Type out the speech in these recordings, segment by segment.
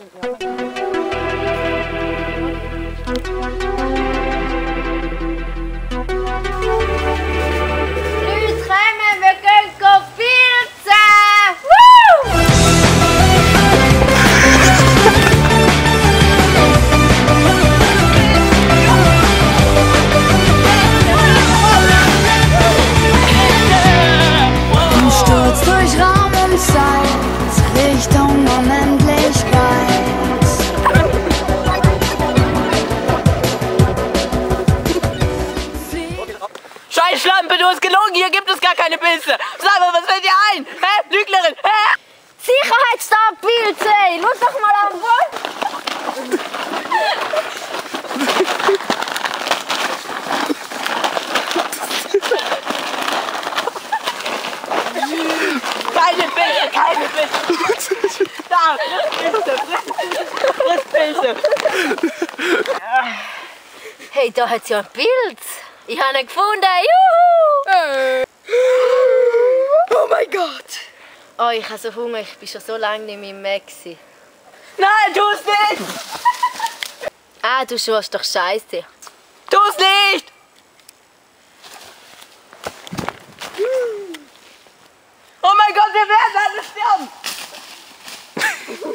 Leute, kommen, wir gehen filzen! Ein Sturz durch Raum und Zeit, Richtung Unendlichkeit. Scheiß Schlampe, du hast gelogen, hier gibt es gar keine Pilze. Sag mal, was fällt dir ein? Hä? Lügnerin, hä? Sicherheitsstab Pilze! Schau doch mal am Boden! Keine Pilze, keine Pilze. Da, friss Pilze. Hey, da hat es ja einen Pilz! Ich habe ihn gefunden! Juhu! Oh mein Gott. Oh, ich habe so Hunger, ich bin schon so lange nicht mehr im Meer gewesen. Nein, tu's nicht. Ah, du schaust doch scheiße. Tu's nicht. Oh mein Gott, wir werden alle sterben.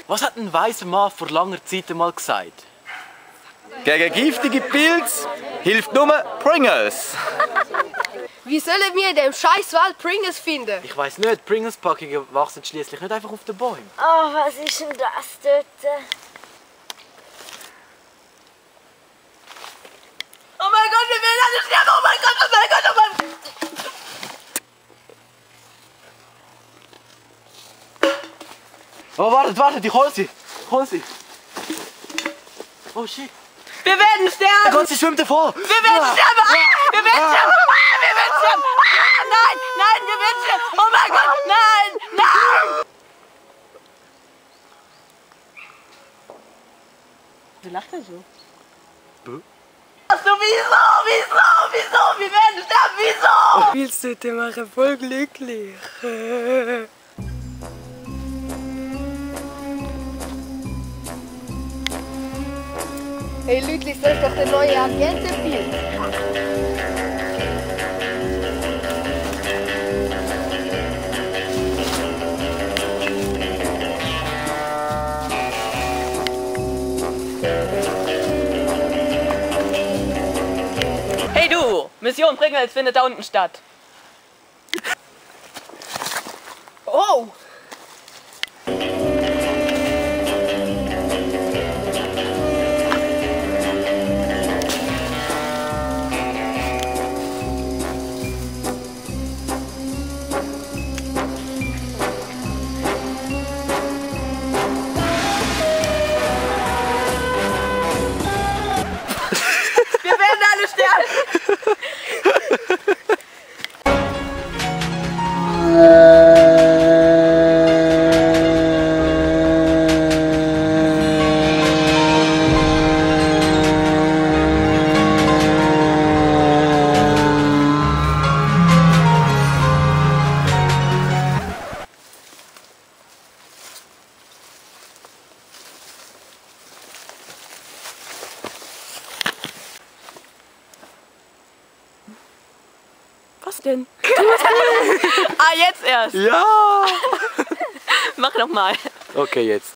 Was hat ein weiser Mann vor langer Zeit einmal gesagt? Gegen giftige Pilze hilft nur Pringles. Wie sollen wir in dem scheiß Wald Pringles finden? Ich weiss nicht, Pringles-Packungen wachsen schließlich nicht einfach auf den Bäumen. Oh, was ist denn das dort? Oh mein Gott, wir werden alle sterben. Oh mein Gott, oh mein Gott, oh mein Gott. Oh, wartet, ich hol sie. Oh shit. Wir werden sterben. Gott, sie schwimmt davor. Wir werden sterben. Ah, wir werden sterben. Ah, wir werden sterben. Ah, nein, nein, wir werden sterben. Oh mein Gott, nein, nein. Wie lacht er so? Wieso? Wir werden sterben, wieso? Pilze machen voll glücklich. Hey Leute, soll ich doch den neuen Agentenpilz? Hey du, Mission Pringles findet da unten statt. Oh! Wir werden alle sterben. Was denn? Ah, jetzt erst. Ja. Mach noch mal. Okay, jetzt.